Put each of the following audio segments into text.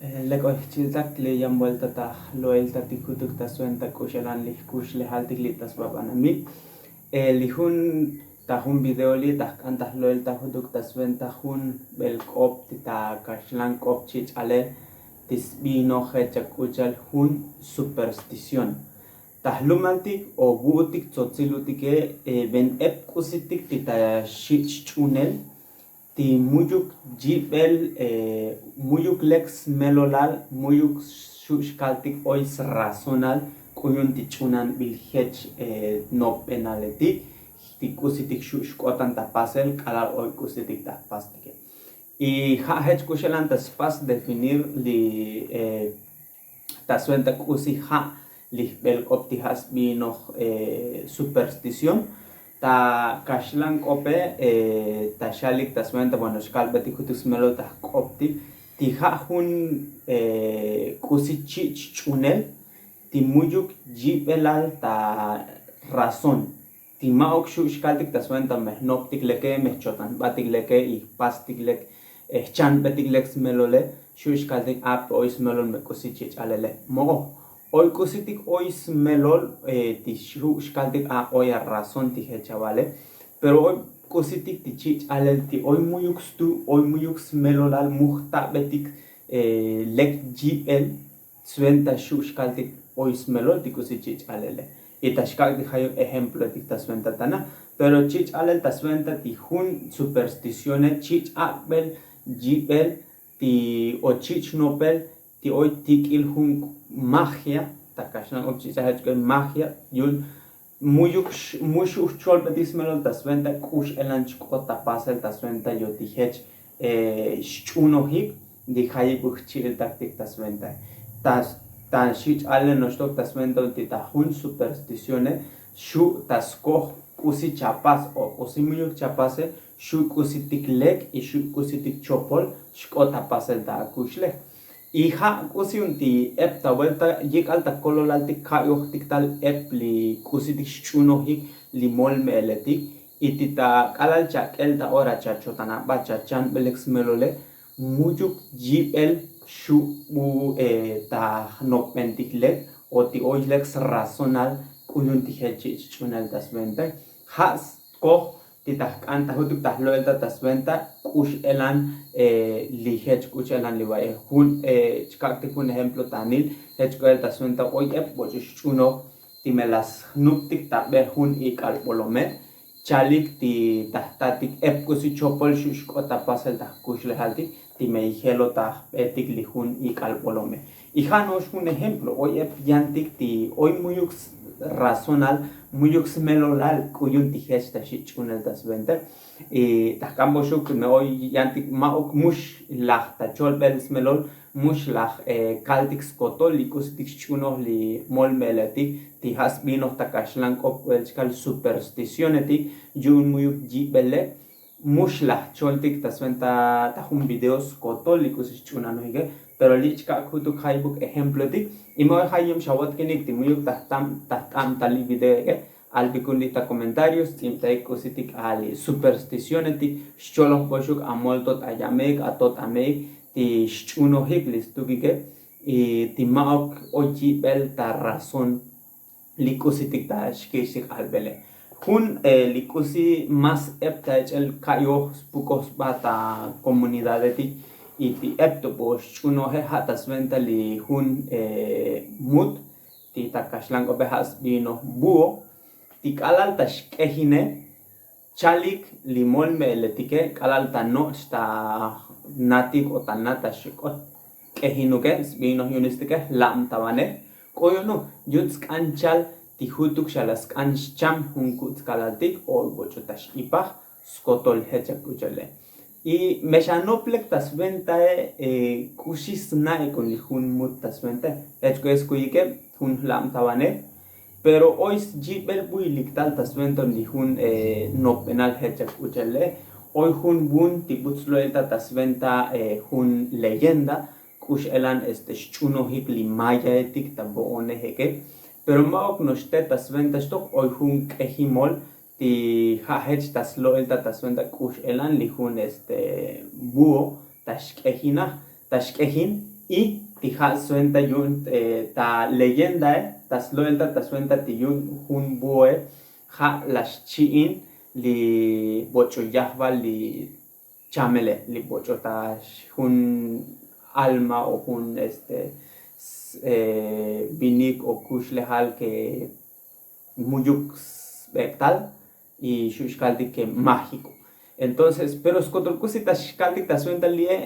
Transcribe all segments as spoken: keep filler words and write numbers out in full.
Lek oy jchi'iltak li yan buelta ta jlo'eltatik jutuk ta swenta k'u x'elan li jkuxlejaltik li' ta sba banamil. Li jun ta jun video li' ta jk'an ta jlo'elta jutuk ta swenta jun b'el k'op ti ta kaxlan k'op chich'alel ti sb'inoj jech chak k'u cha'al jun superstición. Ta jlumaltik o vu'utik tzotzilutike, ven ep k'usitik ti ta xich' ch'unel ti mu'yuk yib'el, mu'yuk lek smelolal, mu'yuk xu' xkaltik oy srazonal k'u yu'un ti ch'unanb'il jech nopb'enaletik ti k'usitik xu' xk'otan ta pasel k'alal oy k'usitik ta jpastike. Y ja' jech k'u xelan ta spas definir li ta swenta k'usi ja' li jb'el k'op ti ja' sb'inoj superstición. Ta kaxlan k'ope ta xalik ta swenta bueno xkalb'etik jutuk smelol ta jk'optik ti ja' jun k'usi chich' ch'unel ti mu'yuk yib'elal ta razón ti ma'uk xu' xkaltik ta swenta me jnoptik leke, me jchotan jb'atik leke y jpastik lek, jchanb'etik lek smelole xu' xkaltik a pe oy smelol me k'usi chich'alele. Mo'oj oy k'usitik oy smelol ti xu' xkaltik a oy a razón ti jech avale. Pero oy k'usitik ti chich'alel ti oy mu'yuk stu oy mu'yuk smelolal mu jtab'etik lek yib'el swenta xu' xkaltik oy smelol ti k'usi chich'alele. Y ta xkak'tik jayuk ejemploetik ta swenta tana. Pero chich'alel ta swenta ti jun supersticionel chich' ak'b'el yib'el ti o chich' nopel ti oy tik'il jun magia ta kaxlan k'op chich'alel chk'oy magia yu'un mu'yuk mu xu' jcholb'etik smelol ta swenta k'u x'elan chk'ot ta pasel ta swenta yo ti jech xch'unojik. Ti jayik k'u jchi'iltaktik ta swenta ta ta xich'ale noxtok ta swenta ti ta jun supersticione xu' ta skoj k'usi chapas o k'usi mu'yuk chapase xu' k'usitik lek y xu' k'usitik chopol xk'ot ta pasel ta akuxlej. Y ja' k'usi yu'un ti ep ta vuelta yik'al ta kololaltik ka'yojtik tal ep li k'usitik xch'unojik li molme'eletik. Y ti ta k'alal chak'el ta ora chachotan aba chachanb'elek smelole mu'yuk yib'el xu' bu ta jnopb'entik lek o ti oy lek srazonal k'u yu'un ti jech chich' ch'unel ta swenta. Ja' skoj ti ta jk'an ta jutuk ta jlo'elta ta swenta k'u x'elan li jech k'u x'elan li va'ej jun chkak'tik jun ejemplo tanil jech k'oel ta swenta oy ep boch'u xch'unoj ti me la sjnuptik ta b'e jun ik'al b'olome chalik ti ta jtatik ep k'usi chopol xu' xk'ot ta pasel ta jkuxlejaltik ti me ijelo ta jb'etik li jun ik'al b'olome. Y ja' no'ox jun ejemplo oy ep yantik ti oy mu'yuk razonal mu'yuk smelolal k'u yu'un ti jech ta xich' ch'unel ta swenta. Y ta jk'an boxuk me oy yantik ma'uk mux laj ta cholb'el smelol mux laj kaltik skotol li k'usitik xch'unoj li molme'eletik ti ja' sb'inoj ta kaxlan k'op k'oel chkal supersticionetik yu'un mu'yuk yib'ele mux laj choltik ta swenta ta jun video skotol li k'usi xch'unanojike. Pero li' chkak' jutuk jayibuk ejemplotik y ma oy jayib xavotkinik ti mu'yuk ta jtam ta jt'ab ta li videoeke. Albikun li ta comentarios tz'ibtaik k'usitik a li supersticionetik xcholoj boxuk amol tot ayameik atot ameik ti xch'unojik li stukike y ti ma'ok oy yib'el ta razón li k'usitik ta xki'xtik alb'ele. Jun li k'usi más ep ta ech'el ka'yoj spukoj sba ta comunidadetik y ti ep to bo xch'unoje ja' ta swenta li jun mut ti ta kaxlan k'ope ja' sb'inoj búho ti k'alal ta xk'ejine chalik li molme'eletike k'alal ta no'och ta natik o ta na ta xk'ot k'ejinuke sb'inoj yu'unistike lab'tavanej k'o yu'unu yut sk'an chal ti jutuk xa la sk'an xcham jun kutzkalaltik o boch'u ta x'ipaj skotol jech ak'uchale. Y me xa nop lek ta swentae k'uxi sna'ik un li jun mut ta swentae jech k'o eskuyike jun jlab'tavanej. Pero oy syib'el b'uy liktal ta swenta un li jun nopb'enal jech ak'uchale. Oy jun vun ti b'ut slo'elta ta swenta jun leyenda k'u x'elan este xch'unojik li mayaetik ta bo'onejeke. Pero ma'ok noxte ta swenta xtok oy jun k'ejimol ti ja' jech ta slo'elta ta swenta k'u x'elan li jun este búho ta xk'ejinaj ta xk'ejin. Y ti ja' swenta yu'un ta leyendae ta slo'elta ta swenta ti yu'un jun bue ja' la xchi'in li boch'o yajbal li chamele li boch'o ta jun alma o jun este vinik o kuxlejal ke muyuk sbek'tal y xu' xkaltik ke majiko. Entonces pero skotol k'usi ta xkaltik ta swenta li'e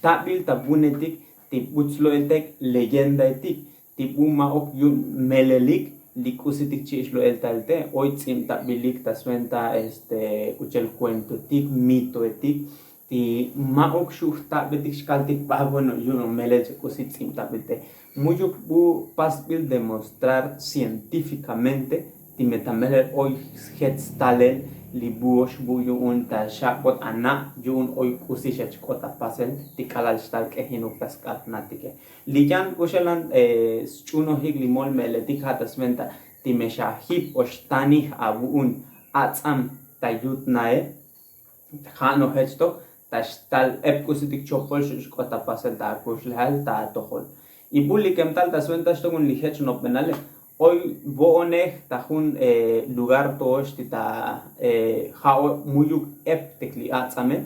tabil ta bunetik ti buts lo'eltek leyendaetik ti bu ma'ok yu'un melelik li k'usitik chi'ix lo'eltalte oy tz'ibtabilik ta swenta este k'uchel kuentotik mitoetik ti ma'uk xu' jtabetik xkaltik ba bueno yu'un melel che k'usi tz'ibtabil te mu'yuk bu pasbil demostrar científikamente ti me ta melel oy sjech stalel li buox bu yu'un ta xak'bot ana' yu'un oy k'usi xech k'ot ta pasel ti k'alal xtal k'ejinuk ta sk'atnatike. Li yan k'uxelan sch'unojik li mol me'letik ja' ta sventa ti me xa jip o xtanij avu'un atz'am ta yut nae ja' nojech tok ta xtal ep k'usitik chopol xu' xk'ot ta pasel ta akuxlejal ta atojol. Y bu li kem tal ta sventa xtokun li jech nopbenale oy bo'onej ta jun lugar to'ox ti ta ja'o mu'yuk eptek li atz'ame.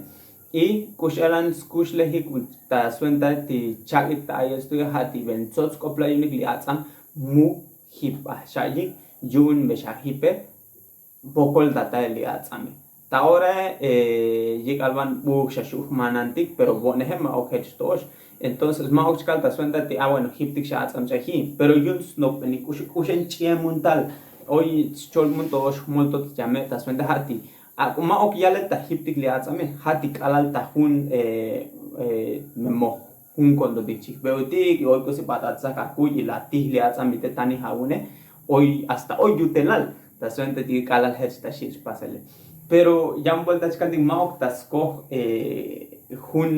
Y k'uxelan skuxlejik ta sventa ti chak'ik ta ayo'ox tuke ja' ti ben tsots k'oplal yu'unik li atz'am mu jipbaj xa'yik yu'un me xa jipe. Bokol ta tael li atz'ame ta orae yik'al ban buk xa xu' jmanantik pero bo'neje ma'ok jech to'ox. Entonces ma'ok chkal ta sventa ti a bueno jiptik xa atz'am ch'aji pero yu'un snopbenik k'uxi k'uxen ch'i'em un tal oy schol mun to'ox jmol tot yame' ta sventa ja' ti ak'u ma'ok yale ta jiptik li atz'ame ja' ti k'alal ta jun me moj jun kontotik chijbeotik y oy k'usi bat atzak akuy y la tij li atz'am ite tanij awune oy hasta oy yutelal ta sventa ti k'alal jech ta xich' pasele. Pero yan buelta chkaltik ma'ok ta skoj jun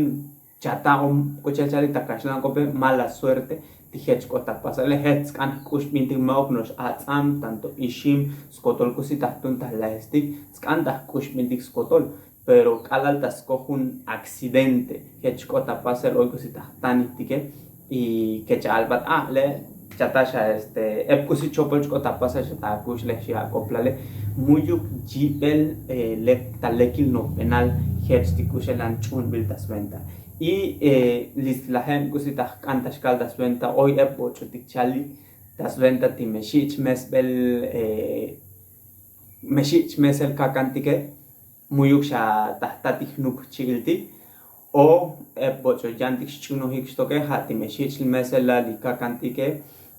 chata o k'uchel chalik ta kaxlan k'ope mala suerte ti jech k'ot ta pasele jech sk'an jk'uxbintik ma'ok no'ox atz'am tanto ixim skotol k'usi ta jtun ta laestik sk'an ta jk'uxbintik skotol. Pero k'alal ta skoj jun aksidente jech k'ot ta pasel oy k'usi ta jtanijtike y kech albat a le' chata xa este ep k'usi chopol chk'ot ta pasel xa ta akuxlej xi ak'oplale mu'yuk yibel ta lekil nopbenal jech ti k'uxelan ch'unbil ta sventa. Y li slajeb k'usi ta jk'an ta xkal ta sventa oy ep boch'otik chalik ta sventa ti me xich' mesbel me xich' mesel kakantike mu'yuk xa ta jtatik jnuk jchi'iltik o ep boch'o yantik xch'unojik xtoke ja' ti me xich' meselal li kakantike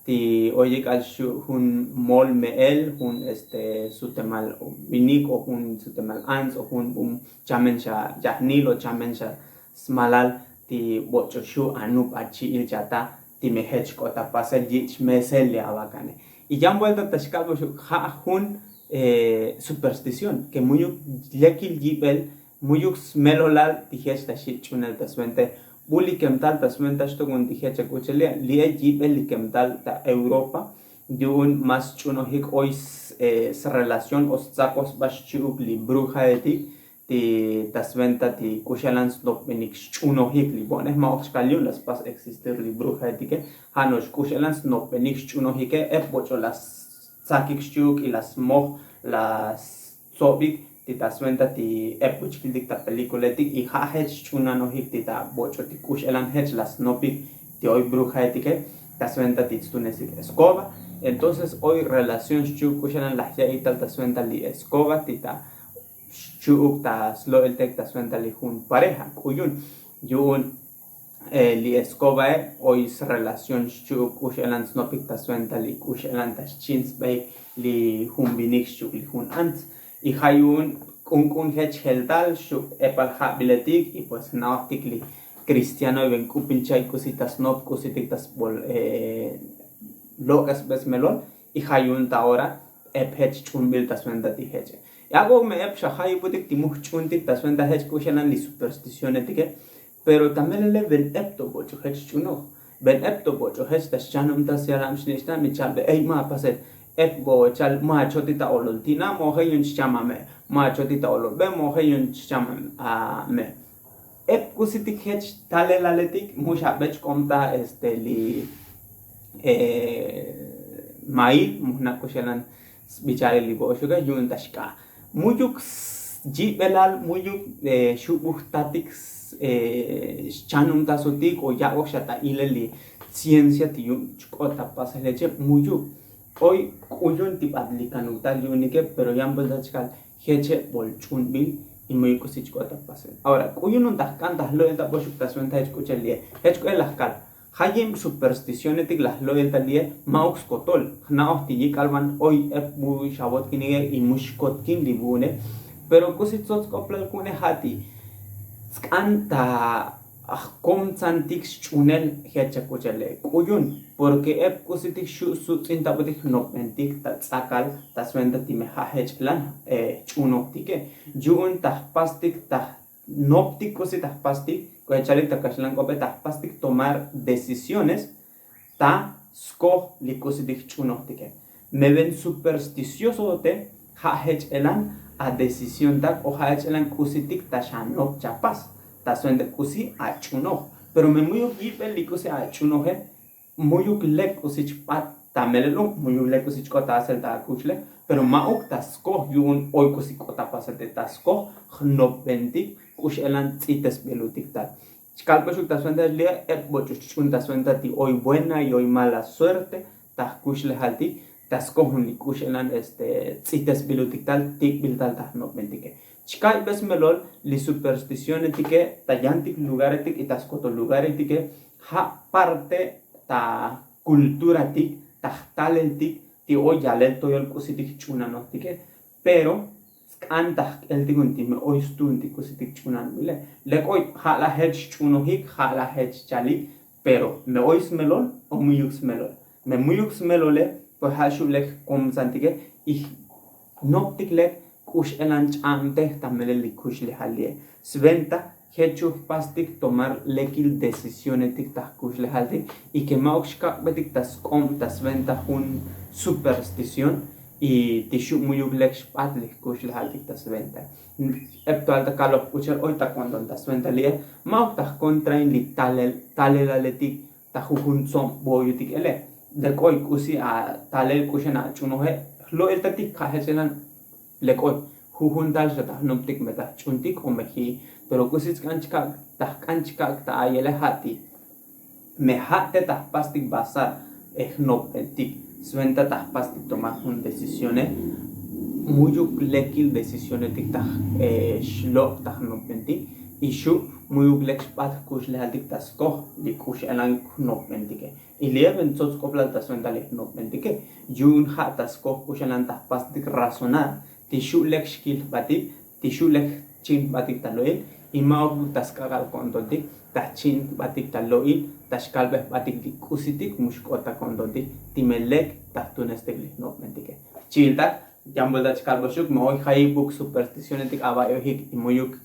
ti oy yik'al xu' jun mol me'el jun este sutemal vinik o jun sutemal ants o jun bum chamen xa yajnil o chamen xa smalal ti boch'o xu' anub achi'il chata ti me jech k'ot ta pasel yich' mesel li avakane. Y yan buelta ta xkal boxuk ja' jun superstición ke mu'yuk lekil yibel mu'yuk smelolal ti jech ta xich' ch'unel ta svente. Bu li kem tal ta sventa xtokun ti jech ak'uchel li' li'e yibel li kem tal ta europa yu'un mas ch'unojik oy srelación o stzakoj sba xchi'uk li brujaetik ti ta sventa ti k'uxelan snopbenik xch'unojik li bo'nej ma'oj chkal yu'un la spas existir li brujaetike ja' no'ox k'uxelan snopbenik xch'unojike ep boch'o la stzakik xchi'uk y la smoj la stsobik ti ta sventa ti ep buchkiltik ta pelikuletik y ja' jech xch'unanojik ti ta boch'otik k'uxelan jech la snopik ti oy brujaetike ta sventa ti tstunesik eskoba. Entonces oy relación xchi'uk k'uxelan laj ya'ik tal ta sventa li eskoba ti ta xchi'uk ta slo'eltek ta sventa li jun pareja k'u yu'un yu'un li eskobae oy srelación xchi'uk k'uxelan snopik ta sventa li k'uxelan ta xchin sbeik li jun vinik xchi'uk li jun ants. Y ja' yu'un k'unk'un jech jeltal xchi'uk epal jabiletik y pues jna'ojtik li kristianoe ven k'upilcha'ik k'usi ta snop k'usitik ta sbol lok'esbesmelol. Y ja' yu'un ta ora ep jech ch'unbil ta sventa ti jeche. Y ak'o me ep xa jayibutik ti muj ch'untik ta sventa jech k'uxelan li supersticionetike. Pero ta melele ven ep to boch'o jech ch'unoj ven ep to boch'o jech ta xchanum ta syalab xnich'nab mi chabbe ey ma' pasel ep bo chal ma' choti ta olol tina' moje yu'un xchamame' ma' choti ta olol be moje yu'un xchamame'. Ep k'usitik jech talelaletik mu xa bech k'omta este li mail mu jna' k'u xelan sbicharil li bo'oxuke yu'un ta xk'a' mu'yuk yib'elal mu'yuk xub'ujtatik xchanumtasotik o ya'b'oj xa ta ilel li ciencia ti yu'un chk'ot ta pasel jeche' mu'yuk oy k'uyun ti b'at li kanuktal yu'unike pero yan b'elta chkal jeche' b'ol ch'unb'il y mu'yuk k'usi chk'ot ta pasel. Ahora k'uyun un ta jk'an ta jlo'el ta b'oxuk ta swenta jech k'u chel li'e jech k'u el laj kal ja' yim supersticionetik laj lo'el ta li'e ma'uk skotol jna'oj ti yik'al van oy ep bu xawotkinike y mu xkotkin li vu'une. Pero k'usi tzotz k'oplal ku'une ja' ti sk'an ta jkomtzantik xch'unel jech chak'uchele k'uyun porque ep k'usitik xu' sutz'intabotik jnopbentik ta tz'akal ta swenta ti me ja' jech'elan jch'unojtike yu'un ta jpastik ta jnoptik k'usi ta jpastik k'o jechalik ta kaxlan k'ope ta jpastik tomar decisiones ta skoj li k'usitik jch'unojtike. Meven supersticiosote ja' jech'elan adecisiontak o ja' jech'elan k'usitik ta xanop chapas ta swenta k'usi ach'unoj. Pero me mu'yuk yib'el li k'usi ach'unoje mu'yuk lek k'usi chb'at ta melel u mu'yuk lek k'usi chk'ot ta asel ta akuxle. Pero ma'uk ta skoj yu'un oy k'usi k'ot ta pasel te ta skoj jnopbentik k'u x'elan tz'itesb'ilutik tal. Chkalb'oxuk ta swenta li'e ep b'och'u chch'un ta swenta ti oy buena y oy mala suerte ta jkuxlejaltik ta skoj jun li k'u x'elan este tz'itesb'ilutik tal tik'b'il tal ta jnopbentike. Chka'yb'es melol li supersticionetike ta yantik lugaretik y ta skotol lugaretike ja' parte ta kulturatik ta jtaleltik ti oy yalel toyol k'usitik jch'unanojtike. Pero sk'an ta jk'eltik un ti me oy stu'untik k'usitik ch'unanb'ile lek oy ja' laj jech xch'unojik ja' laj jech chalik. Pero me oy smelol o mu'yuk smelol me mu'yuk smelole pues ja' xu' lek jkomsantike y jnoptik lek k'u x'elan ch'a'amtej ta melel li kuxlejal li'e. Sventa jech xu' jpastik tomar lekil decisionetik ta jkuxlejaltik y ke ma'uk xkak'betik ta sk'ob ta sventa jun supersticion y ti xu' mu'yuk lek xb'at li jkuxlejaltik ta sventa. Ep to'al ta kaloj k'u chel oy ta ko'nton ta sventa li'e ma'uk ta jkontrain li talelaletik ta jujun tzob boyutik ele. Lek oy k'usi atalel k'u xan ach'unoje jlo'eltatik ja' jech elan lek oy jujun tal xa ta jnoptik me ta jch'untik o me ji'. Pero k'usi sk'an chkak' ta jk'an chkak' ta ayele ja' ti me ja' te ta jpastik basar jnopbentik sventa ta jpastik tomar jun decisione. Mu'yuk lekil decisionetik ta xlok' ta jnopbentik y xu' mu'yuk lek xb'at jkuxlejaltik ta skoj li k'u x'elan jnopbentike. Y li'e ben tzotz k'oplal ta sventa li jnopbentike yu'un ja' ta skoj k'u x'elan ta jpastik razonar ti xu' lek xkil jb'atik ti xu' lek jchin jb'atik ta lo'il y ma'uk ta sk'ak'al ko'ntontik ta jchin jb'atik ta lo'il ta xkalb'ej jb'atik li k'usitik mu xk'ot ta ko'ntontik ti me lek ta jtunestik li jnopbentike. Chi'iltak yan b'elta chkalb'oxuk me oy jayib'uk supersticionetik ava'yojik y mu'yuk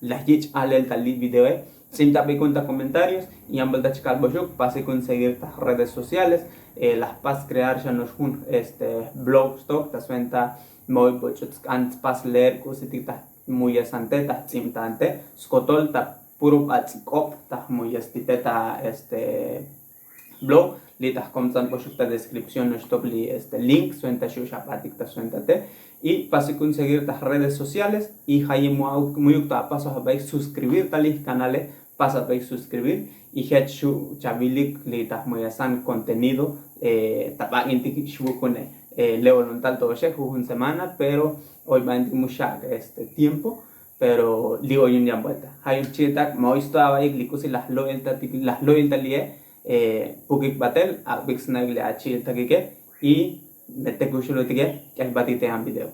laj yich' alel ta li videoe. Tz'intab'ik un ta comentarios y yan b'elta chkalb'oxuk pasik un seguir ta redes sociales. Laj pas crear xa no'ox jun este blog stok ta sventa me oy b'och'ut sk'an tspas leer k'usitik ta jmuyesante ta jtz'ibtante skotol ta puro b'atz'ik'ob ta jmuyestite ta este blog li ta jkomtzan k'oxuk ta descripción noxtok li este link swenta xu' xab'atik ta swentate. Y pasik un seguir ta redes sociales y jayeb mu'yuk to apasoj ab'aik suscribir ta li jkanale. Pas ab'aik suscribir y jech xu' chavilik li ta jmuyasan kontenido ta b'ak'intik xvukune. Le'olon tal to'oxe jujun semana pero oy b'ak'intik mu xak' este tiempo. Pero li oyun yan b'elta jayuk chi'iltak ma oy sto ab'aik li k'usi laj lo'iltatik laj lo'ilta li'e pukik b'atel ak'b'ik sna'ik li achi'iltakike. Y me te kuxulutike k'ejb'atik te yan video.